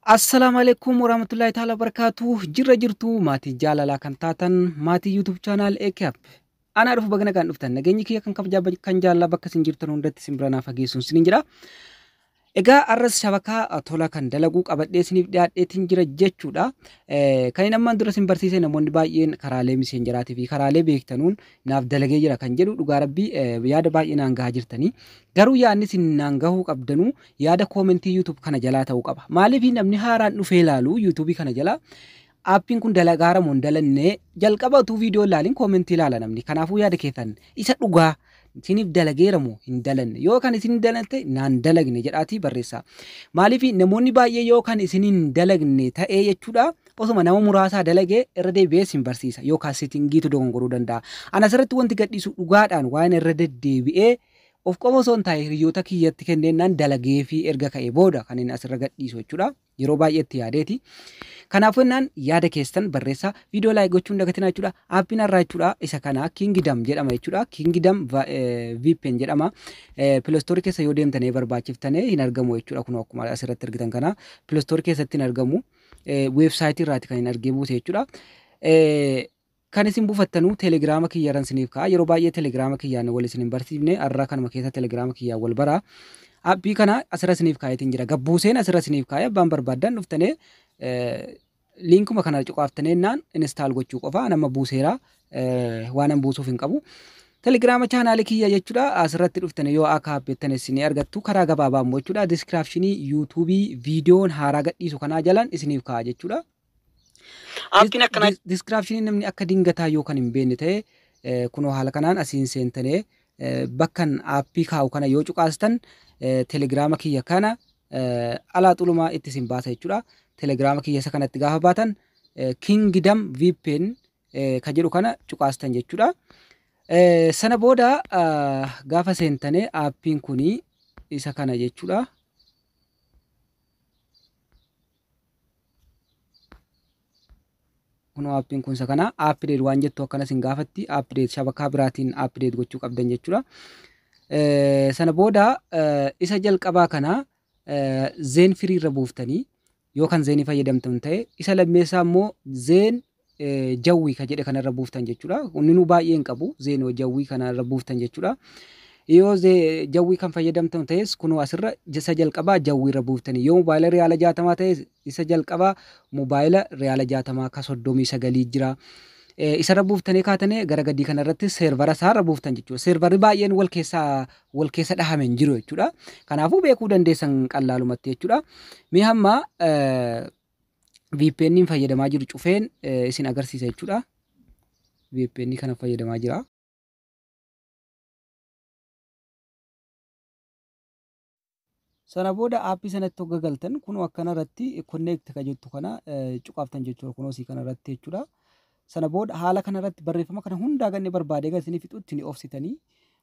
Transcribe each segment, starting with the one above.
Assalaamu alaikum warahmatullahi ta'ala barakaatu. Jirra jirtu maatii jaalalaa kan taatan maatii YouTube channel AKAP. Anaa dhufu bagana kan dhuftan nageenyi kiyya kan kabajaa kan jaalalaa bakka isin jirtan hundatti isin bira naaf fageessuun isiniin jira. Egaa arras shabakaa tola kan dalaguu qabadhee isiniif dhiyaadheetiin jira jechuudha. Kan inni ammaan dura isin barsiise namoonni baay'een karaalee miseenjaraatii fi karaalee beektanuun naaf dalagee jira kan jedhu dhugaa rabbii yaada baay'ee naan gahaa jirtanii. Garuu yaadni isin naan gahuu qabdanuu yaada koomentii YouTube kana jalaa ta'uu qaba. Maaliif namni haaraan dhufee ilaalu YouTube kana jalaa aappiin kun dalagaara moo hin dalannee jalqaba utuu viidiyoo ilaaliin koomentii ilaala namni. Kanaafuu yaada keessan isa dhugaa isiniif dalageera moo hin dalanne yoo kan isin dalagne naan dalagne jedhaatii barreessaa. Maaliif namoonni baay'ee yoo kan isin hin dalagne ta'ee jechuudha osuma nama muraasaa dalagee irra deebi'ee isin barsiisa yookaan sitingiitu dogongoruu danda'a. Ana asirratti wanti gadhiisu dhugaadhaan waan irra deddeebi'ee of qofa osoo hin taane hiriyoota kiyyatti kenneennaan dalagee fi erga ka'ee booda kan inni asirra gadhiisu jechuudha. Yeroo baay'eetti yaadeeti. Kanaafuu innaan yaada keessan barreessaa viidiyoo like gochuun dagatinaa jechuudha. Aappiin har'aa jechuudha isa kana Kingdom jedhama jechuudha. Kingdom VPN jedhama. Play Store keessa yoo deemtanii barbaachiftanii hin argamu jechuudha. Kun akkuma asirratti argitan kana Play Store keessatti hin argamu. Weebsaayitii irraati kan hin argee buuse jechuudha. Kan isin buufattanuu telegiraama kiyyaaran isiniif ka'a. Yeroo baay'ee telegiraama kiyyaan wal isin hin barsiifne har'aa kanuma keessa telegiraama kiyyaan wal baraa. Aappii kana asirra isiniif kaa'eetiin jira. Gabbuuseen asirra isiniif kaa'ee abbaan barbaaddan dhuftanii liinkuma kana cuqaaftanii naan install gochuu qofa. Nama buuseera waan an buusuuf hin qabu. Telegiraama chaanaalii kiyya jechuudha. Asirratti dhuftanii yoo akka hapheettan isin argattu karaa gabaabaa immoo jechuudha. Diskiraapshinii yuutuubii viidiyoon haaraa gadhiisu kanaa jalaan isiniif kaa'a jechuudha. Aappiin akkanaa Diskiraapshinii namni akka dingataa yoo kan hin beekne ta'e kunoo haala kanaan asiin seentanii bakkan aappii kaa'u kana yoo cuqaastan telegiraama kiyya kana alaa xulumaa itti isin baasa jechuudha. Telegiraama kiyya isa kanatti gaafa baatan Kingdom VPN kan jedhu kana cuqaastan jechuudha. Sana booda gaafa seentanii aappiin kuni isa kana jechuudha. Kunoo aappiin kun isa kana update waan jettu akkana isin gaafatti update shabakaa biraatiin update gochuu qabdan jechuudha. Sana booda isa jalqabaa kana Zain Free irra buuftanii yoo kan Zainii fayyadamtan ta'e isa lammeessaa immoo Zain jawwii kan jedhe kanarra buuftan jechuudha. Inni nu baay'ee hin qabu Zain jawwii kanarra buuftan jechuudha. Yoo jawwii kan fayyadamtan ta'es kunoo asirra isa jalqabaa jawwii irra buuftanii yoo mobaayila riyaala 60 ta'es isa jalqabaa mobaayila riyaala 60 ka 39 jira. Isarra buuftanii kaatanii gara gadii kanarratti seervara isaarra buuftan jechuudha. Seervarri baay'een wal keessa dhahame hin jiru jechuudha. Kanaafuu beekuu dandeessan qallaalumatti jechuudha. Mee hamma VPN fayyadamaa jiru cufeen isin agarsiisa jechuudha. VPN kana fayyadamaa jira. Sana booda aappii sanatti hogga galtan kunoo akkanarratti connect kan jettu kana cuqaaftan jechuudha. Kunoo isii kanarratti jechuudha. Sana booda haala kanarratti barreeffama kana hundaa ganni barbaadee gara isinii fixutti ni obsitanii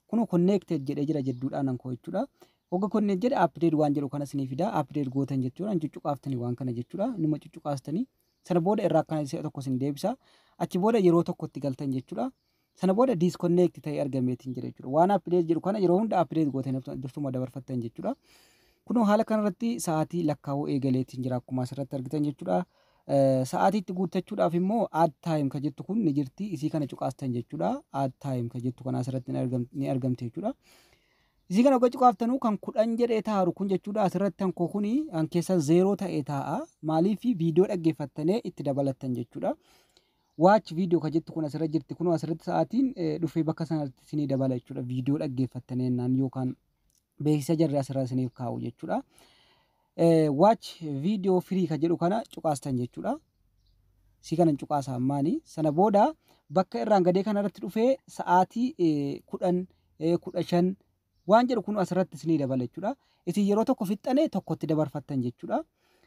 kunoo connect jedhee jira jedhuudhaan ankoo jechuudha. Hogga connect jedhe update waan jedhu kana isinii fida. Update gootan jechuudha. Cuqqaaftanii waan kana jechuudha. Numa cuqqaastanii sana booda irraa akkana si'a tokko isin deebisa. Achi booda yeroo tokkotti galtan jechuudha. Sana booda disconnect ta'ee argameetiin jira jechuudha. Waan update jedhu kana yeroo hunda update gootanii dursuma dabarfattan jechuudha. Kunoo haala kanarratti sa'aatii lakkaa'uu eegaleetiin jira akkuma asirratti argitan jechuudha. Sa'aatii itti guuttachuudhaaf immoo add time kan jettu kun ni jirti. Isii kana cuqaastan jechuudha. Add time kan jettu kana asirratti ni argamti jechuudha. Isii kana hogga cuqaaftanuu kan 10 jedhee taa'u kun jechuudha. Asirratti kan koo kuni kan keessa 0 ta'ee taa'a. Maaliif viidiyoo dhaggeeffattanii itti dabalattan jechuudha. Watch video kan jettu kun asirra jirti. Kunoo asirratti sa'aatiin dhufee bakka sanatti isinii dabala jechuudha. Viidiyoo dhaggeeffattanii naan yookaan beeksisa jarri asirra isiniif kaa'u jechuudha. Watch video free kan jedhu kana cuqaastan jechuudha. Isii kana cuqaasa ammaani. Sana booda bakka irraan gadee kanarratti dhufee sa'aatii 10 15 waan jedhu kun asirratti isinii dabala jechuudha. Isin yeroo tokko fixxanee tokkotti dabarfattan jechuudha.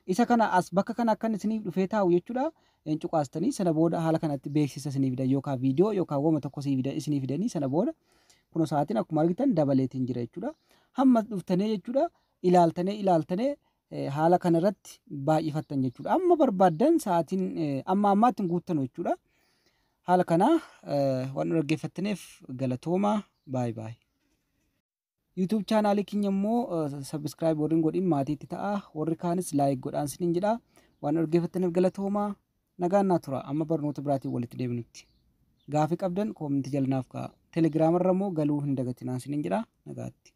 Isa kana as bakka kana akkan isiniif dhufee taa'u jechuudha. Cuqaastanii sana booda haala kanatti beeksisa isinii fidan yookaan viidiyoo yookaan wama tokko isinii fidanii sana booda kunoo sa'aatiin akkuma argitan dabaleetiin jira jechuudha. Hamma dhuftanii jechuudha ilaaltanii haala kanarratti baay'ifattan jechuudha. Amma barbaaddan sa'aatiin amma ammaatti hin guuttanu jechuudha. Haala kana waan nu dhaggeeffattaniif galatooma. Baay baay. YouTube chaanaalii keenya immoo subscribe warri hin godhin maatiitti ta'a. Warri kaanis like godhaan isiniin jedha. Waan dhaggeeffattaniif galatoomaa. Nagaan naa tura. Amma barnoota biraatiin walitti deebinutti. Gaafii qabdan koomintii jala naaf kaa'a. Telegiraamarra immoo galuu hin dagatinaa isiniin jedha. Nagaatti.